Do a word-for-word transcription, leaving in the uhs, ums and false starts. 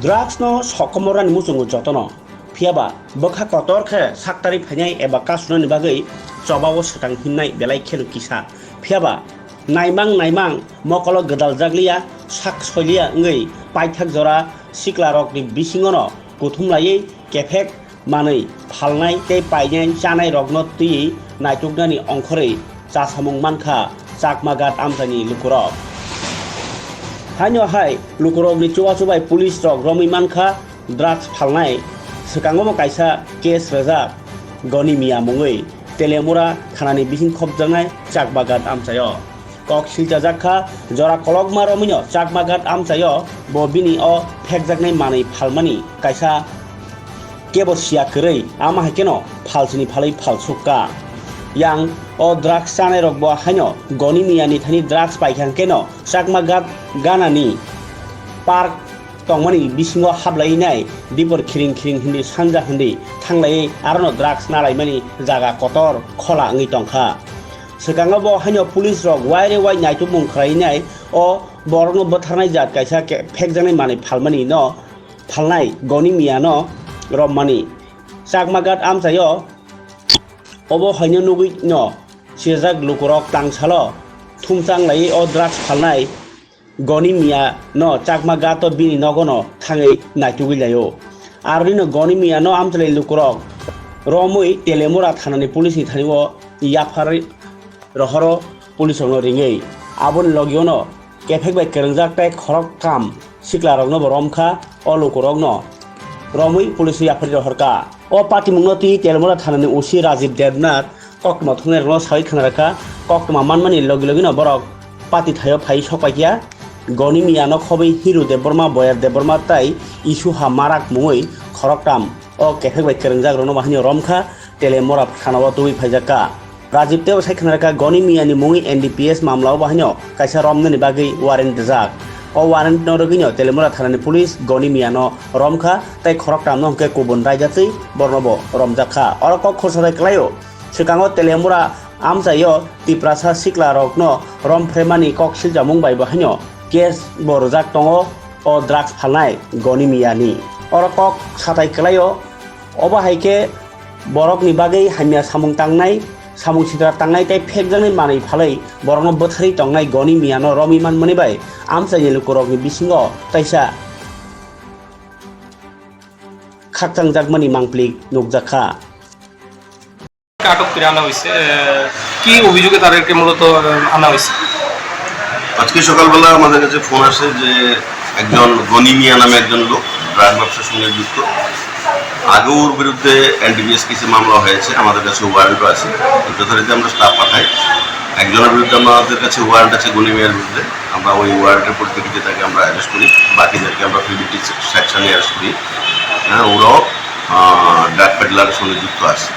Drugs no sokomorani muchungo jotono. Phiyaba bwkha kotor khe saktari phainai eba kasunani bagwi chobao swkang himnai belai kheno kisa. Phiyaba naimang naimang mokolo gwdal jakliya, sak soiliya wngwi paithak jora siklarokni bisingono kuthum laiwi kephek manwi phalnai tei painai chanai rokno twiwi naituknani ongkhorwi chasamung mankha Chakmagat amchaini lukurok. Haino hai lukurokni chubachu bai police rok romwi mankha drugs phalnai, swkango bo kaisa case rwjak Goni Miya mungwi Telemura thanani bising khopjaknai Chakmagat amchaio. Kok silchajak kha, jora kolokma romwino Chakmagat amchaio bo bini o phekjaknai manwi phalmani kaisa kebo siya kwrwi, ama hai kheno phalsini phalwi phalsuk kha. Yang o drugs chanai rok bo haino Goni Miya ni thani drugs paikha hwnkhe no Chakmagat ganani park tongmani bisingo hablai nai dipor khiring khiring hindi sanja hindi thanglai arono drugs nalaimani jaga kotor khola wngwi tongkha. Swkango bo haino police rok waire wai naitukmung khwlainai o borokno bwtharnai jat kaisa ke phekjaknai manwi phalmani no phalnai Goni Miya no romani. Chakmagat amchaio obo haino nugwi no sijak lukurok tangsalo thumchang laiwi o drugs phalnai Goni Miya no Chakmagat o bini nogo no thangwi naitugwi laio. Aroni no Goni Miya no amchalai lukurok romwi Telemura thanani police ni thani o yaphar rohoro police rokno ringwi. Aboni logio no kephek bai kwrwngjak tei khorok kam sikla rokno bo romkha o lukurok no romwi police o yaphar rohorkha. O patimung no twi Telemura thanani O C Rajiv Debnath koktwma thungnai rokno sawi khna rwkha, koktwma manmani logi logi no borok pati thaio phai sok paikya. Goni Miya no khobwi Hiru Debbarma, Boyar Debbarma tei Isuha Marak mungwi khoroktam o kephek bai kwrwngjak rokno bahai no romkha, Telemura thana o tubui phaijak kha. Rajiv tei bo sai khna rwkha, Goni Miya ni mungwi N D P S mamla o bahai no kaisa romnani bagwi warrant rijak. O warrant no rwgwi no Telemura thanani police Goni Miya no romkha tei khoroktam no hwnkhe kubun raida twi borno bo romjak kha. Oro kok khorsa bai kwlaio. Swkango Telemura amchaio Tiprasa sikla rokno romphre mani kok siljamung bai bo haino case bo rwjak tongo o drugs phalnai Goni Miya ni. Oro kok satai kwlaio, obo hai khe borokni bagwi hamya samung tangnai, samung sitra tangnai tei phekjaknai manwi phalwi borokno bwtharwi tongnai Goni Miya no romwi manmani bai amchaini lukurokni bisingo kaisa khakchangjakmani mangpili nukjak kha. আটক করে আনা হয়েছে। আহ, কি অভিযোগে তাদেরকে মূলত, আহ, আনা হয়েছে? আজকে সকালবেলা আমাদের কাছে ফোন আসে যে একজন গনি মিয়া নামে একজন লোক ড্রাগ ব্যবসার সঙ্গে যুক্ত। আগেও ওর বিরুদ্ধে এনডিপিএস কেসে মামলা হয়েছে, আমাদের কাছে ওয়ারেন্টও আছে। যথারীতি আমরা স্টাফ পাঠাই। একজনের বিরুদ্ধে আমাদের কাছে ওয়ারেন্ট আছে গনি মিয়ার বিরুদ্ধে, আমরা ওই ওয়ারেন্টের পরিপ্রেক্ষিতে তাকে আমরা অ্যারেস্ট করি। বাকিদেরকে আমরা প্রিভেন্টিভ সেকশনে অ্যারেস্ট করি। হ্যাঁ, ওরাও, আহ, ড্রাগ পেডলারের সঙ্গে যুক্ত আছে।